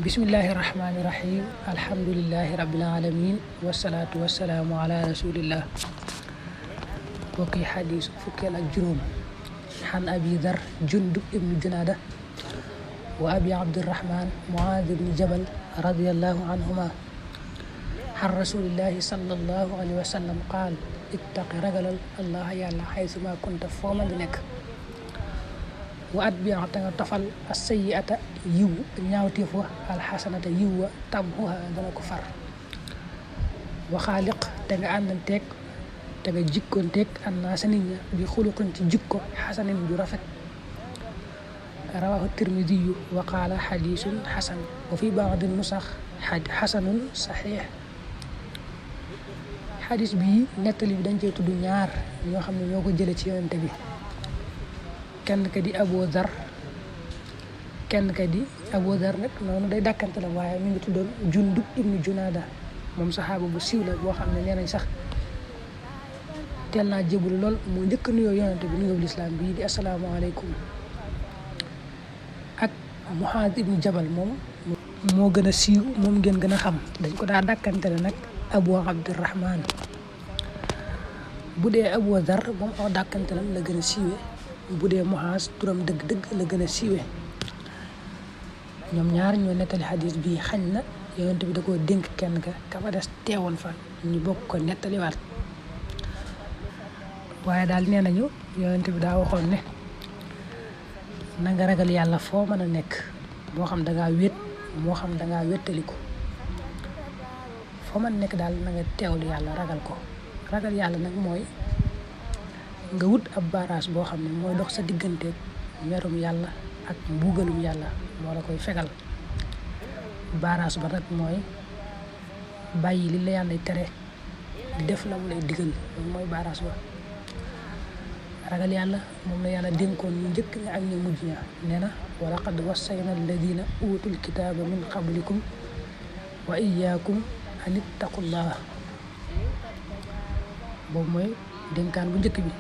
Bismillahirrahmanirrahim. Alhamdulillahi rabbil alamin. Wassalatu wassalamu ala rasulillah. Bokki hadis fukkeel ak juróom. Han Abi Dhar Jundub ibn Junada wa Abi Abdurrahman Mu'adh ibn Jabal radiyallahu anhuma. Han Rasulillahi sallallahu alayhi wa sallam qaal ittaqi ragalal Allah yàlla haysuma kunta foo man di nekk. wa at bi te nga tofal as-sayyi'ata yiw ñaawteef wa alxasanata yiw wa tamhuha dana ko far wa xaaliq te nga àndanteeg te nga jikkoonteeg annaasa nit ña bi xuluqin ci jikko xasanin ju rafet rawahu tirmidiyu wa qaala xadiisun xasan wa fi baadi nusax xasanun saxiix. xadis bii nettali bi dañ cey tudd ñaar ñoo xam ne ñoo ko jële ci yonente bi, kenn ka di Abu Dhar nag noonu day dàkkante la waaye mi ngi tuddoon Jundub ibnu Junada. moom saxaaba bu siiw la boo xam ne nee nañ sax teel naa jébbalu lool moo njëkk nuyoo yonante bi nuyoo lislaam bii di asalaamaaleykum. ak Mu'adh ibnu Jabal moom moo gën a siiw, moom ngeen gën a xam, dañ ko daa dàkkante la nag Abu Abdurrahman. bu dee Abu Dhar moom aw dàkkante lam la gën a siiwee, bu dee Mu'adh turam dëgg-dëgg la gën a siiwee. ñoom ñaar ñoo nettali xadis bii, xañ na yonent bi da koo dénk kenn ka fa des teewoon fa ñu bokk ko nettaliwaat. waaye daal nee nañu yonent bi daa waxoon ne na nga ragal yàlla foo mën a nekk, moo xam dangaa wét moo xam dangaa wéttaliku, foo mën a nekk daal na nga teewlu yàlla, ragal ko. ragal yàlla nag mooy nga wut ab baaraas boo xam ne mooy dox sa digganteeg merum yàlla ak mbugalum yàlla, moo la koy fegal. baaraas ba nag mooy bàyyi li la yàlla tere di def la mu lay digal, loolu mooy baaraas ba. ragal yàlla moom la yàlla dénkoon ñu njëkk ña ak ñu mujj ña, nee na wa laqad wassayna alladina utul kitaaba min qablikum wa iyyakum an ittaqullah. boobu mooy dénkaan bu njëkk bi.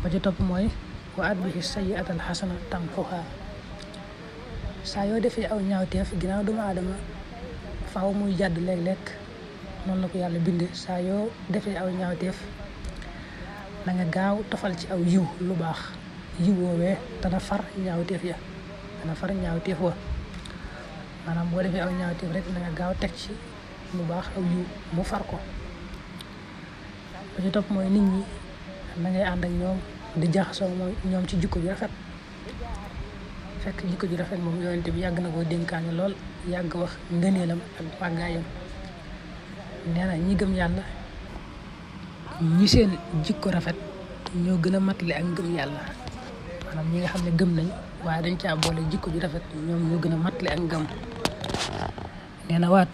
ba ci topp mooy wa atbihi sayyi'atal xasana tamhuha. saa yoo defee aw ñaawteef, ginnaaw doomu aadama faaw muy jàdd léeg-léeg, noonu la ko yàlla bindee. saa yoo defee aw ñaawteef na nga gaaw tofal ci aw yiw lu baax, yiw woowee dana far ñaawteef ya, dana far ñaawteef wa. maanaam boo defee aw ñaawteef rek na nga gaaw teg ci lu baax, aw yiw mu far ko. ba ci topp mooy nit ñi na ngay ànd ak ñoom di jaxasoo mooy ñoom ci jikko ju rafet. fekk jikko ju rafet moom yonent bi yàgg na koo dénkaane lool, yàgg wax ngëneelam ak màggaayam. nee na ñi gëm yàlla, ñi seen jikko rafet ñoo gën a matale ak ngëm yàlla. maanaam ñi nga xam ne gëm nañ waaye dañ caa boole jikko ju rafet, ñoom ñoo gën a matale ak ngëm. nee na waat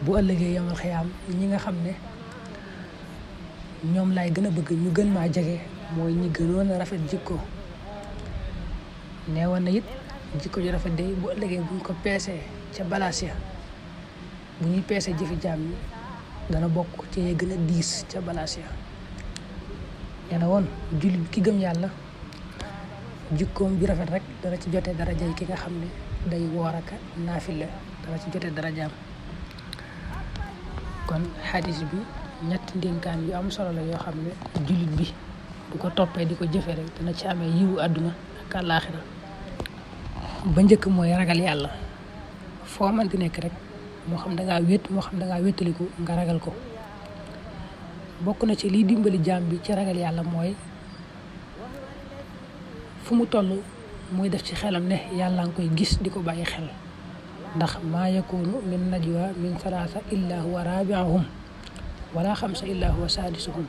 bu ëllëgee yamal xiyaam ñi nga xam ne ñoom laay gën a bëgg ñu gën maa jege mooy ñi gënoon a rafet jikko. nee woon na it jikko ju rafet day bu ëllëgee buñ ko peesee ca balaas ya, bu ñuy peesee jëfi jaam yi dana bokk ci ñi gën a diis ca balaas ya. nee na woon jullit ki gëm yàlla jikkoom ju rafet rek dana ci jote darajay ki nga xam ne day woor ak naafile, dana ci jote darajaam. kon xadis bi ñetti ndénkaan yu am solo la yoo xam ne jullit bi bu ko toppee di ko jëfe rek dana ci amee yiwu àdduna ak àllaaxira. ba njëkk mooy ragal yàlla foo mënti nekk rek, moo xam dangaa wét moo xam dangaa wéttaliku, nga ragal ko. bokk na ci liy dimbali jaam bi ci ragal yàlla mooy fu mu toll muy def ci xelam ne yàlla nga koy gis, di ko bàyyi xel. ndax maa yakunu min najwa min salaasa illa huwa rabi'uhum wala xamsa illa huwa saadisuhum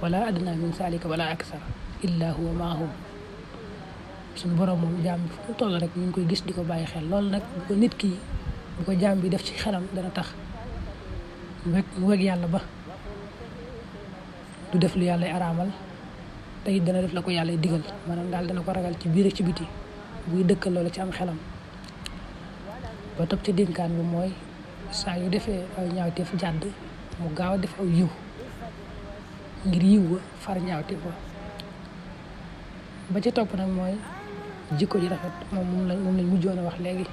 wala adna min zalika wala aksar illa huwa maahum. suñu borom moom jaam bi fu mu toll rek ñu ngi koy gis, di ko bàyyi xel. loolu nag bu ko nit ki, bu ko jaam bi def ci xelam, dana tax mu weg yàlla ba du def lu yàlla araamal, te it dana def la ko yàlla digal. maanaam daal dana ko ragal ci biir ak ci biti, buy dëkkal loola ci am xelam. ba topp ci dénkaan bi mooy saa yu defee aw ñaawteef jàdd, mu gaaw a def aw yiw ngir yiw wa far ñaawteef wa. ba ca topp nag mooy jikko ji rafet, moom lañ mujjoon a wax léegi.